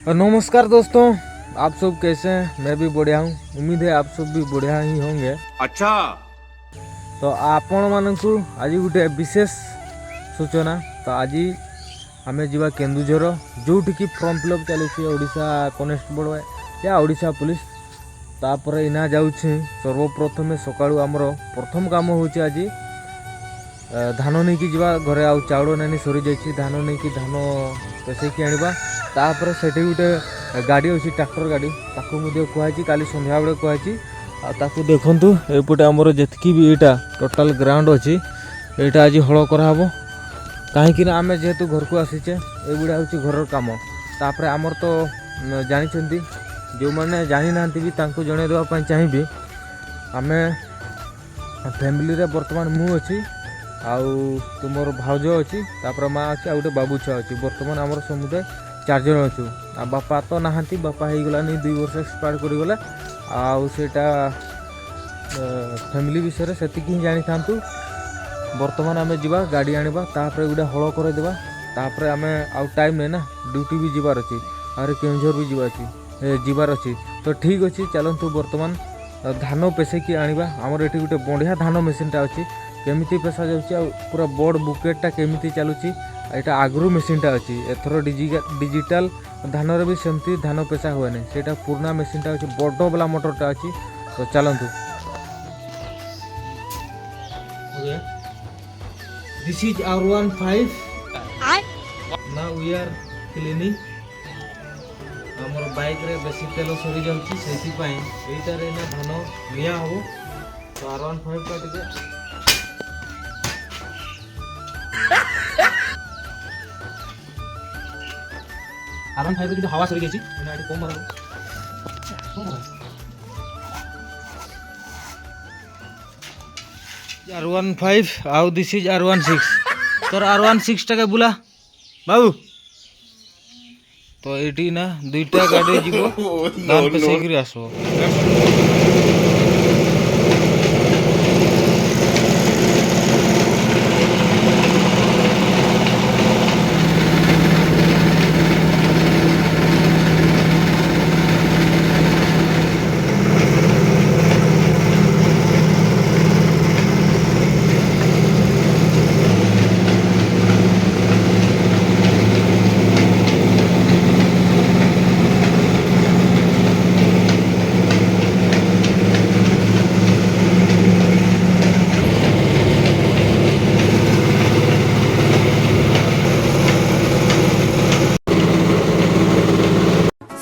नमस्कार दोस्तों, आप सब कैसे हैं? मैं भी बढ़िया हूँ। उम्मीद है आप सब भी बढ़िया ही होंगे। अच्छा। ତ ଆପଣମାନଙ୍କୁ ଆଜି ଗୋଟେ ବିଶେଷ ସୂଚନା। ତ ଆଜି ଆମେ ଯିବା କେନ୍ଦୁଝର, ଯେଉଁଠିକି ଫର୍ମ ଫିଲ୍ଅପ୍ ଚାଲିଛି ଓଡ଼ିଶା କନେଷ୍ଟବଳ ୟା ଓଡ଼ିଶା ପୋଲିସ। ତାପରେ ଏଇନା ଯାଉଛି। ସର୍ବପ୍ରଥମେ ସକାଳୁ ଆମର ପ୍ରଥମ କାମ ହେଉଛି ଆଜି ଧାନ ନେଇକି ଯିବା ଘରେ। ଆଉ ଚାଉଳ ନାନି ସରିଯାଇଛି। ଧାନ ନେଇକି ଧାନ ପେଷେଇକି ଆଣିବା। ତାପରେ ସେଠି ଗୋଟେ ଗାଡ଼ି ଅଛି, ଟ୍ରାକ୍ଟର ଗାଡ଼ି, ତାକୁ ମଧ୍ୟ କୁହାଯାଇଛି, କାଲି ସନ୍ଧ୍ୟାବେଳେ କୁହାଯାଇଛି। ଆଉ ତାକୁ ଦେଖନ୍ତୁ, ଏପଟେ ଆମର ଯେତିକି ବି ଏଇଟା ଟୋଟାଲ୍ ଗ୍ରାଉଣ୍ଡ ଅଛି, ଏଇଟା ଆଜି ହଳ କରାହେବ। କାହିଁକି ନା ଆମେ ଯେହେତୁ ଘରକୁ ଆସିଛେ, ଏଗୁଡ଼ା ହେଉଛି ଘରର କାମ। ତାପରେ ଆମର ତ ଜାଣିଛନ୍ତି, ଯେଉଁମାନେ ଜାଣିନାହାନ୍ତି ବି ତାଙ୍କୁ ଜଣାଇ ଦେବା ପାଇଁ ଚାହିଁବି, ଆମେ ଫ୍ୟାମିଲିରେ ବର୍ତ୍ତମାନ ମୁଁ ଅଛି, ଆଉ ତୁମର ଭାଉଜ ଅଛି, ତାପରେ ମା ଅଛି, ଆଉ ଗୋଟେ ବାବୁ ଛୁଆ ଅଛି। ବର୍ତ୍ତମାନ ଆମର ସମୁଦାୟ ଚାରିଜଣ ଅଛୁ। ଆଉ ବାପା ତ ନାହାନ୍ତି, ବାପା ହେଇଗଲାନି 2 ବର୍ଷ ଏକ୍ସପାୟାର୍ଡ଼ କରିଗଲେ। ଆଉ ସେଇଟା ଫ୍ୟାମିଲି ବିଷୟରେ ସେତିକି ହିଁ ଜାଣିଥାନ୍ତୁ। ବର୍ତ୍ତମାନ ଆମେ ଯିବା, ଗାଡ଼ି ଆଣିବା, ତାପରେ ଗୋଟେ ହଳ କରାଇଦେବା। ତାପରେ ଆମେ ଆଉ ଟାଇମ୍ ନାହିଁ ନା, ଡ୍ୟୁଟି ବି ଯିବାର ଅଛି, ଆହୁରି କେଉଁଝର ବି ଯିବାର ଅଛି, ଯିବାର ଅଛି। ତ ଠିକ୍ ଅଛି, ଚାଲନ୍ତୁ ବର୍ତ୍ତମାନ ଧାନ ପେଷେଇକି ଆଣିବା। ଆମର ଏଠି ଗୋଟେ ବଢ଼ିଆ ଧାନ ମେସିନ୍ଟା ଅଛି। କେମିତି ପେଷା ଯାଉଛି ଆଉ ପୁରା ବଡ଼ ବୁକେଟ୍ଟା କେମିତି ଚାଲୁଛି, ଏଇଟା ଆଗରୁ ମେସିନ୍ଟା ଅଛି। ଏଥର ଡିଜିଟାଲ ଧାନରେ ବି ସେମିତି ଧାନ ପେଷା ହୁଏନି। ସେଇଟା ପୁରୁଣା ମେସିନ୍ଟା ଅଛି, ବଡ଼ ବାଲା ମଟରଟା ଅଛି। ତ ଚାଲନ୍ତୁ। This is R15. Now we are cleaning. ଆମର ବାଇକ୍ରେ ବେଶୀ ତେଲ ସରିଯାଉଛି, ସେଇଥିପାଇଁ ଏଇଟାରେ ଏଇନା ଧାନ ନିଆ ହେବ। ତ ଆର୍ ୱାନ୍ ଫାଇଭ୍ଟା ଟିକେ আর ওয়ান ফাইভে কিন্তু হাওয়া সরে গেছি না, একটু কম বাড়াবো, কম বাড়াবো। আর ওয়ান ফাইভ ଆଉ this is R16। ତୋର ଆର୍ ୱାନ୍ ସିକ୍ସଟାକେ ବୁଲା ବାବୁ। ତ ଏଇଠି ନା ଦୁଇଟା ଗାଡ଼ି ଯିବ, ଧାନ ପେଷେଇକିରି ଆସିବ।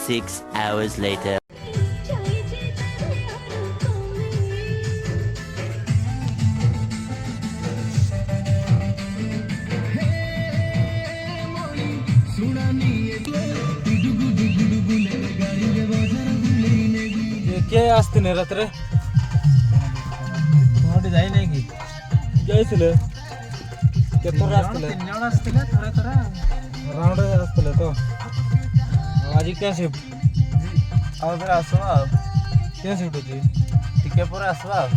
6 hours later. କିଏ ଆସିଥିଲେ ରାତିରେ? ତୁମଠି ଯାଇନାହିଁ କି? ଯାଇଥିଲେ। କେତେଥର ଆସିଥିଲେ? ତିନି ଜଣ ଆସିଥିଲେ ଥରେ ଥରେ। ରାଉଣ୍ଡ ଆସିଥିଲେ ତ। ଆଉ ଆଜି କ୍ୟା ସିଫ୍ଟ? ଆଉ ଥରେ ଆସିବା ଆଉ। କ୍ୟା ସିଫ୍ଟ ଅଛି? ଟିକେ ପରେ ଆସିବା ଆଉ।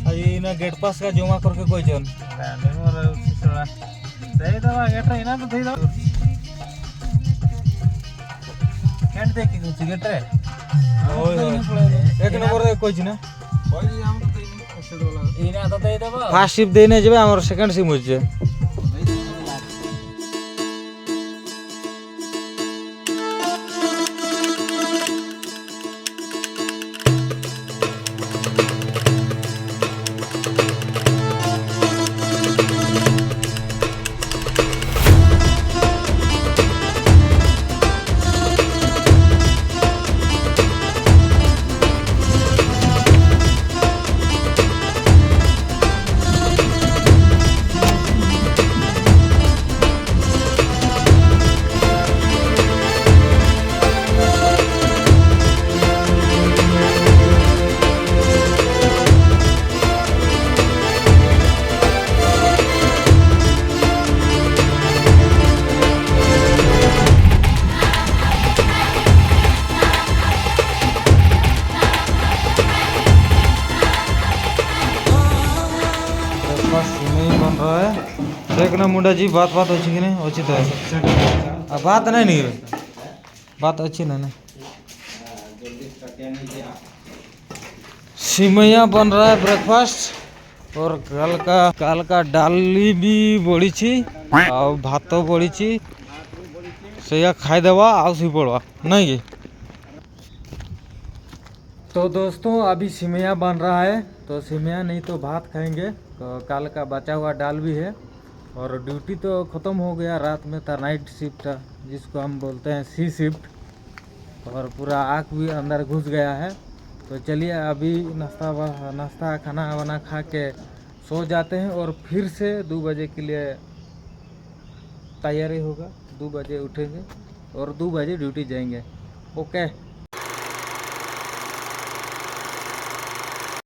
ଆଜି ନା ଗେଟ୍ ପାସ୍ କା ଜମା କରିକେ କହିଛନ୍। ନାଇଁ, ମୋର ଶୁଣା ଦେଇଦେବା ଗେଟ୍ରେ, ଏଇନା ତ ଦେଇଦେବା। କେଣ୍ଟ ଦେଖିକି ଦଉଛି ଗେଟ୍ରେ। ଏକ ନମ୍ବର କହିଛି ନା। ଏଇନା ତ ଦେଇଦେବ। ଫାର୍ଷ୍ଟ ସିଫ୍ଟ ଦେଇ ନାଇଁ ଯିବେ, ଆମର ସେକେଣ୍ଡ ସିଫ୍ଟ ହচ্ছে। ब्रेकफास्ट नहीं बन रहा है। देख ना मुंडा जी, बात बात अच्छी कि नहीं अच्छी तो है। अब बात नहीं नहीं। ଭାତ ଅଛି ନା ନାଇଁ? सिमैया बन रहा है ब्रेकफास्ट और कल का ଡାଲି ବି ବଳିଛି ଆଉ ଭାତ ବଳିଛି, ସେଇଆ ଖାଇଦେବା ଆଉ ଶୋଇ ପଡ଼ବା, ନାଇଁ କି? तो दोस्तों, अभी सिमैया बन रहा है, तो सिमैया नहीं तो भात खाएंगे। तो कल का बचा हुआ दाल भी है और ड्यूटी तो ख़त्म हो गया। रात में था, नाइट शिफ्ट था, जिसको हम बोलते हैं सी शिफ्ट, और पूरा आँख भी अंदर घुस गया है। तो चलिए, अभी नाश्ता नाश्ता खाना वाना खा के सो जाते हैं और फिर से 2 बजे के लिए तैयारी होगा। 2 बजे उठेंगे और 2 बजे ड्यूटी जाएंगे। ओके।